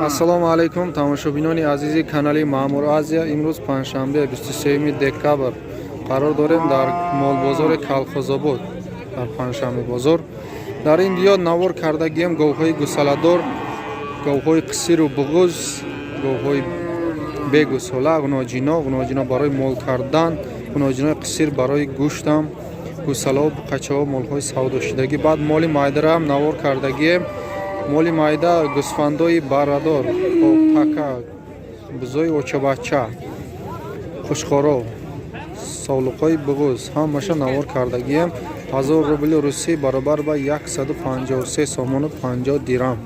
Ассалому алайкум, тамошобинони азизи канали Маъмур Азия. Имрӯз панҷшанбе, 23 декабр, қарор дорем дар молбозори Калхозобод, дар панҷшанбе бозор. Дар ин диёр навор кардагием говҳои гусаладор, говҳои қисиру буғуз, говҳои бегусола, ғуноҷино, ғуноҷино барои мол кардан, ғуноҷинои қисир барои гӯштам, гусалаҳо, буқачаҳо, молҳои савдошудагӣ. Баъд моли майдараам навор кардагием. Моли майда, гӯсфандои баррадор, така, бузои очабача, хушхоро, совлуқҳои буғуз, ҳамаша навор кардагием. 1000 рубли русӣ баробар ба 153 сомону 50 дирам.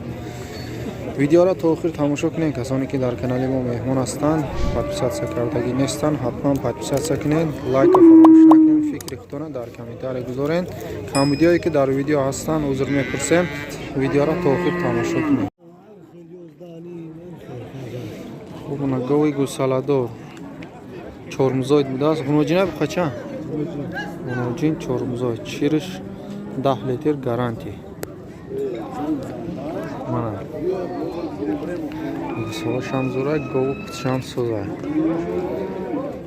Видеоро то охир тамошо кунед. Касоне ки дар канали мо меҳмон ҳастанд, подписаться кардагӣ нестанд, ҳатман подписаться кунед, лайка фаромӯш накунед, фикри худтона дар комментария гузоред. Камбудиҳое ки дар видео ҳастанд, узр мепурсем. Видеоро то охир тамошо кунед. Хуб, гови гусаладор чормузоид будааст. Ғуноҷина, буқача? Ғуноҷин, чормузоид, шириш 10 литр гарантия. Мана, гусолашам зӯра, гову қутшам сӯза.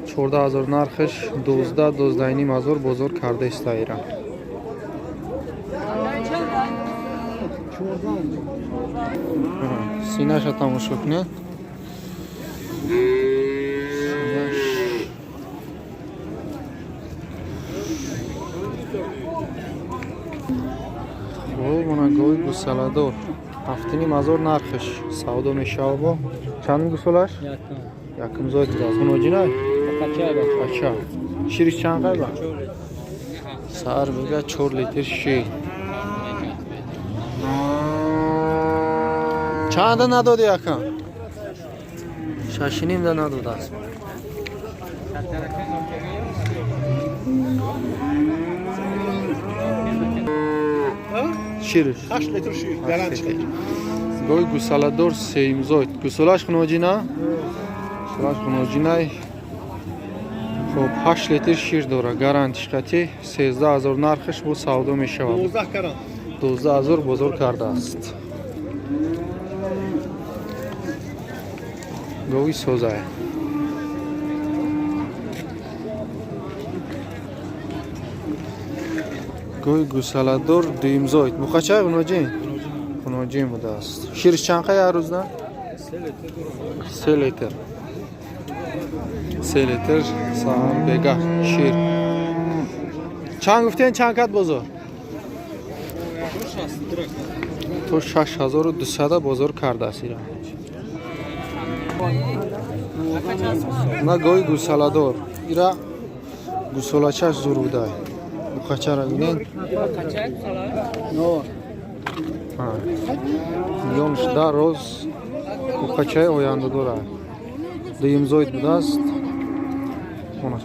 14 000 нархаш, 12, 12,5 ҳазор бозор карда истаира. Синаша тамошо кунед. Синаш. Хуб, мана гови гусаладор, 7,5 ҳазор нархаш, савдо мешава. Бо чанд гусолаш? Якумзоид будааст. Ғуноҷина, бача. Шириш чанд қайба? Сар бега 4 литр шир. Чанда надоди, ака? 6,5 да надодааст. Шириш 8 литр шир гарантия. Гови гусаладор сеюмзоид, гусолаш хуноҷина, гусолаш хуноҷинай. Хоб, 8 литр шир дора, гарантиш қатӣ. 13 000 нархаш, бо савдо мешавад. 12 каран. 12 000 бозор кардааст. Гови созай. Гови гусаладор дуюмзоид, буқачай, хуноҷин, хуноҷин будааст. Шириш чанд қай ҳар рӯзда? 3 литр, 3 литр саҳар бегаҳ шир. Чанд гуфтен, чанд кат бозор? То 6200 бозор кардааст ира. На, гови гусаладор, ира гусолачаш зур будай. Буқачара бинен, ёнш дар роз буқачаи оянда дорад. Дуюмзоид будааст.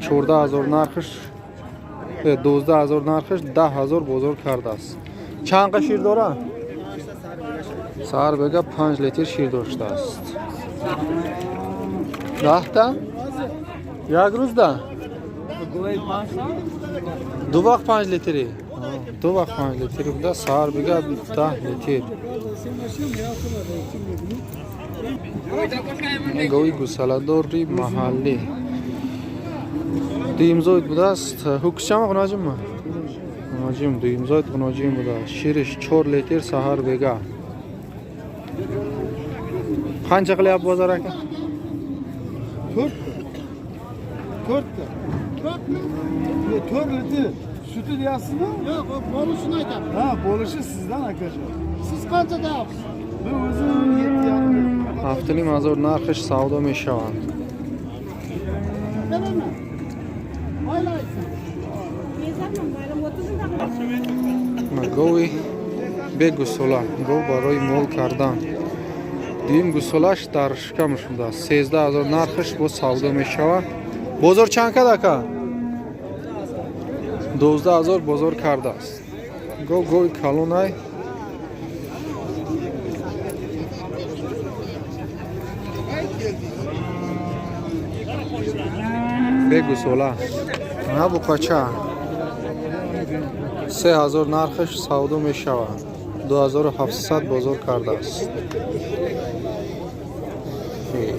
14 000 нархаш, 12 000 нархаш, 10 000 бозор кардааст. Чанд қа шир дорад? Саҳар бега 5 литр шир доштааст. Даҳта як рӯзда, ду вақт 5 литри, ду вақт 5 литри буда, саҳар бега 10 литр. Гови гусаладори маҳаллӣ дуюмзоид будааст. Ҳуксчама, ғуноҷимма? Ғуноҷим, дуюмзоид, ғуноҷим будааст. Шириш 4 литр саҳар бега. Qancha qilyapti bozor, aka? 4. 4. 4 litr sütü deyapsizmi? Yo'q, bo'lishini aytaman. Ha, bo'lishi sizdan, akajon. Siz qancha deyapsiz? Men o'zim 7,5. 7,5 ҳазор нархиш, савдо мешаванд. Beraman. Oylaysiz. Гови бегусола, гов барои мол кардан, дуюм гусолаш дар шикамаш будааст. 13 000 нархиш, бо савдо мешавад. Бозор чанд кад, ака? 12 000 бозор кардааст. Гов гови калонай. Бегусола на, буқача. 3000 нархаш, савдо мешавад. 2700 бозор кардааст. Сафед.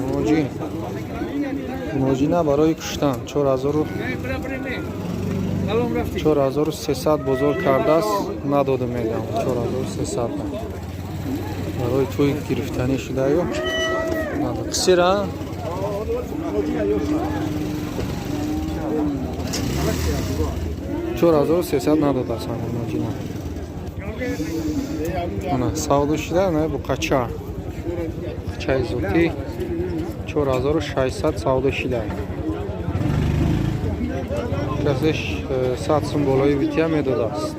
Муноҷин. Муноҷина барои куштан 4300 бозор кардааст, надода мегам 4300. Барои тӯй гирифтанӣ шудаю қисира. 4300 надодааст муноҷина. Ана савдо шуда на буқача. Чай зотӣ 4600 савдо шуда. Касеш 100 сум болои бития медодааст.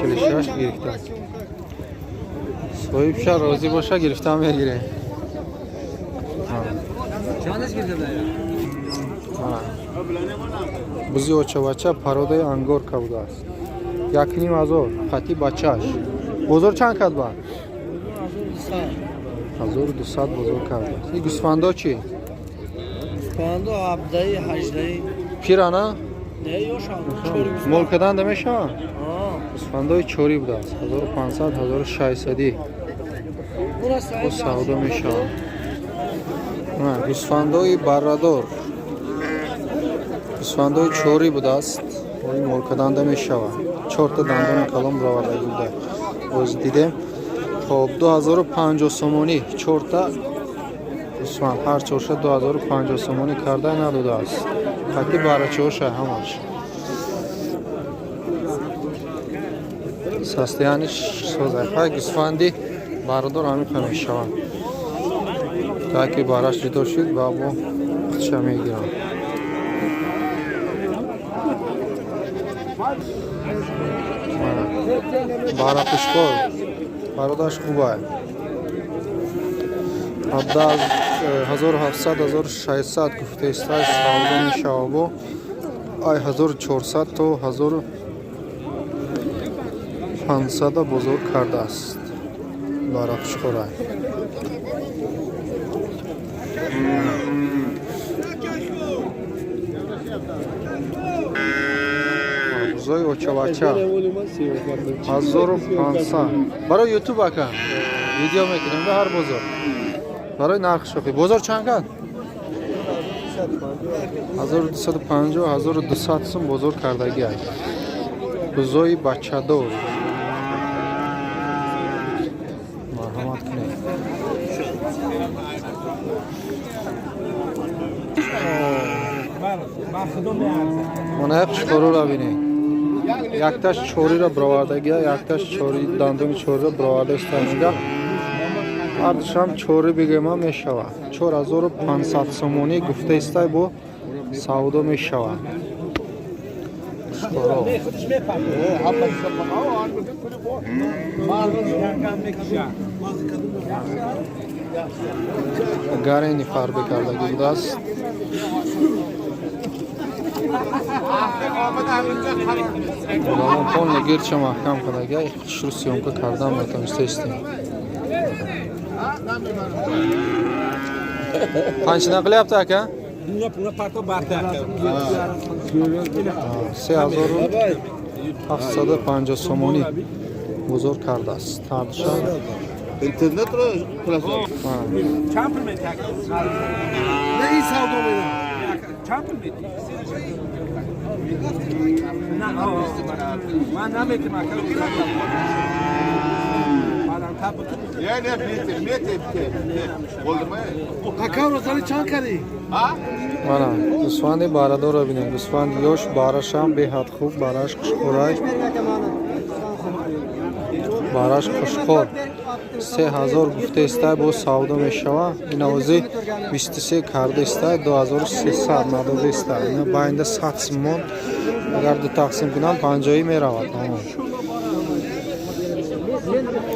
46 гирифта. Соҳибша розӣ боша, гирифта мегире. Бузи очавача пародаи ангорка будааст. 1500 хати бачааш. Бозор чанд кард ба? 1200 бозор кардааст. Ин гӯсфандо чӣ? Гӯсфандо 17, 18. Пирана? Не, ёшам. Чори. Мол карданда мешавад? Гӯсфандои чорӣ будааст. 1500, 1600 бо савдо мешавад. Гӯсфандои баррадор. Гӯсфандои чорӣ будааст. Ои мол карданда мешавад. Чорта дандони калон баровардагӣ буда. Боз дидем. Хоб, 2050 сомонӣ чорта гӯсфанд, ҳар чорша 2050 сомонӣ карда надодааст. Хати барачаҳоша ҳамаш. Состояниш созай. Хай, гӯсфанди барадор ҳамин мешавад. Та ки бараш ҷудо шуд ва бо худша мегирам. Бара хушкор. Бародаш хубай. 1700, 1600 гуфтаистай савдо мешавад бо ай 1400 то 1500 бозор кардааст. Бара хушкорай. Бузои очавача 1500. Барои ютуб ака видео мекунем ба ҳар бозор. Барои нарх шохӣ. Бозор чанд кард? 1250, 1200 сум бозор кардагӣ. Бузои бачадор. Марҳамат кунед. Мана як чоруро бинед. Якташ чориро баровардагия, якташ чори дандони чориро бароварда истода. Ҳардушам чори бигема мешавад. 4500 сомонӣ гуфта истай бо савдо мешавад. Хушкоро. Гарени фарбе кардагӣ будааст. Одамон полне гирча маҳкам кардагия, хушрӯ съёмка кардан метавонистаистем. Қанча qilyapti aka? 3750 сомонӣ бозор кардааст. Ҳардуша. Интернет ро Чанд пул метиҳад? Не, ин савдо мерам. Чанд пул метиҳӣ? На, ман наметим ака. Не, не, мете, мете, мете. Ака, розани чанд кардӣ? Мана гӯсфанди барадорро бинед. Гӯсфанди ёш, барашам беҳад хуб, бараш хушқурай. Бараш хушқор. 3000 гуфта истай бо савдо мешавад. Ин овози 23 карда истай 2300 надода истай. Ина байнда 100 сомон агар ду тақсим кунам 50 меравад.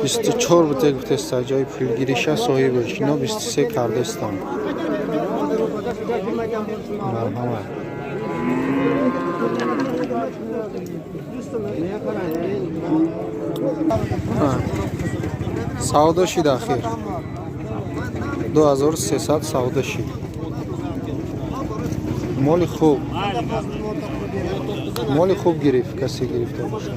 24 буте гуфта истай ҷои пулгириша соҳибаш. Ино 23 карда истанд. Марҳамат. Савдо шид ахир. 2300 савдо шид. Моли хуб, моли хуб гирифт, касе гирифта бошад.